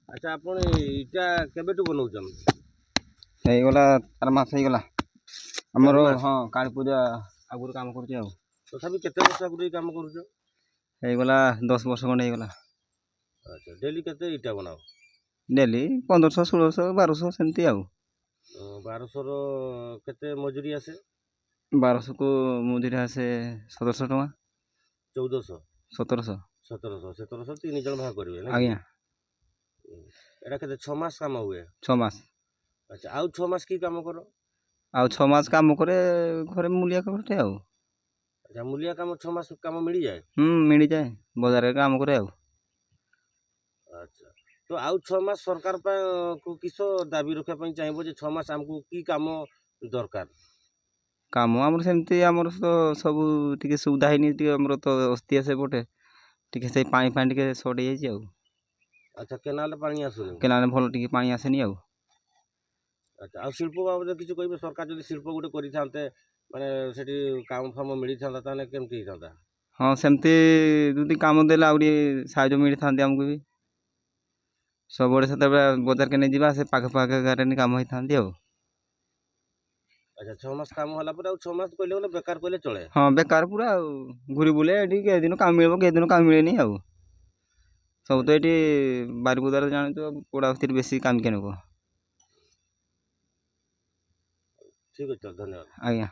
ଆଚ୍ଛା, ଆପଣ ଇଟା କେବେଠୁ ବନଉଛନ୍ତି? ହେଇଗଲା 4 ମାସ ହେଇଗଲା ଆମର। 4 ମାସ? ହଁ, କାଳୀ ପୂଜା ଆଗରୁ କାମ କରୁଛି ଆଉ। ତଥାପି କେତେ ବର୍ଷ ଆଗରୁ ଏଇ କାମ କରୁଛ? ହେଇଗଲା 10 ବର୍ଷ ଖଣ୍ଡେ ହେଇଗଲା। ଆଚ୍ଛା, ଡେଲି କେତେ ଇଟା ବନାଅ? ଡେଲି 1500, 1600, 1200 ସେମିତି ଆଉ। 1200ର କେତେ ମଜୁରୀ ଆସେ? 1200କୁ ମଜୁରୀ ଆସେ 1700 ଟଙ୍କା। 1400? 1700। 1700, 1700 ତିନି ଜଣ ଭାଗ କରିବେ ନା? ଆଜ୍ଞା। ଏଇଟା କେତେ, 6 ମାସ କାମ ହୁଏ? 6 ମାସ। ଆଚ୍ଛା, ଆଉ 6 ମାସ କି କାମ କର? ଆଉ 6 ମାସ କାମ କରେ ଘରେ, ମୂଲିଆ କାମଟେ ଆଉ। ଆଚ୍ଛା, ମୂଲିଆ କାମ 6 ମାସ କାମ ମିଳିଯାଏ? ହୁଁ, ମିଳିଯାଏ, ବଜାରରେ କାମ କରେ ଆଉ। ଆଚ୍ଛା, ତ ଆଉ 6 ମାସ ସରକାର ପାଇଁ କିସ ଦାବି ରଖିବା ପାଇଁ ଚାହିଁବ ଯେ 6 ମାସ ଆମକୁ କି କାମ ଦରକାର? କାମ ଆମର ସେମିତି ଆମର ତ ସବୁ ଟିକେ ସୁବିଧା ହେଇନି ଟିକେ। ଆମର ତ ଅସ୍ତିଆ ସେପଟେ ଟିକେ ସେଇ ପାଣି ଫାଣି ଟିକେ ସର୍ଟ ହେଇଯାଇଛି ଆଉ। ଆଚ୍ଛା, କେନାଲରେ ପାଣି ଆସୁନି? କେନାଲରେ ଭଲ ଟିକେ ପାଣି ଆସେନି ଆଉ। ଆଚ୍ଛା, ଆଉ ଶିଳ୍ପ ବାବଦରେ କିଛି କହିବେ? ସରକାର ଯଦି ଶିଳ୍ପ ଗୋଟେ କରିଥାନ୍ତେ, ମାନେ ସେଠି କାମ ଫାମ ମିଳିଥାନ୍ତା, ତାହେଲେ କେମିତି ହେଇଥାନ୍ତା? ହଁ, ସେମିତି ଯଦି କାମ ଦେଲେ ଆହୁରି ସାହାଯ୍ୟ ମିଳିଥାନ୍ତି ଆମକୁ ବି। ସବୁବେଳେ ସେତେବେଳେ ବଜାରକେ ନେଇ ଯିବା, ସେ ପାଖ ପାଖ ଗାଁରେ କାମ ହେଇଥାନ୍ତି ଆଉ। ଆଚ୍ଛା, 6 ମାସ କାମ ହେଲା ପରେ ଆଉ 6 ମାସ କହିଲେ ଗଲେ ବେକାର କହିଲେ ଚଳେ? ହଁ, ବେକାର ପୁରା ଆଉ। ଘୁରି ବୁଲେ ଏଠି, କେତେ ଦିନ କାମ ମିଳିବ, କେତେ ଦିନ କାମ ମିଳେନି ଆଉ। ସବୁ ତ ଏଠି ବାରିପଦାରେ ଜାଣିଛୁ, ପୋଡ଼ା ବେଶୀ କାମିକା ନୁହଁ। ଠିକ୍ ଅଛି, ଧନ୍ୟବାଦ। ଆଜ୍ଞା।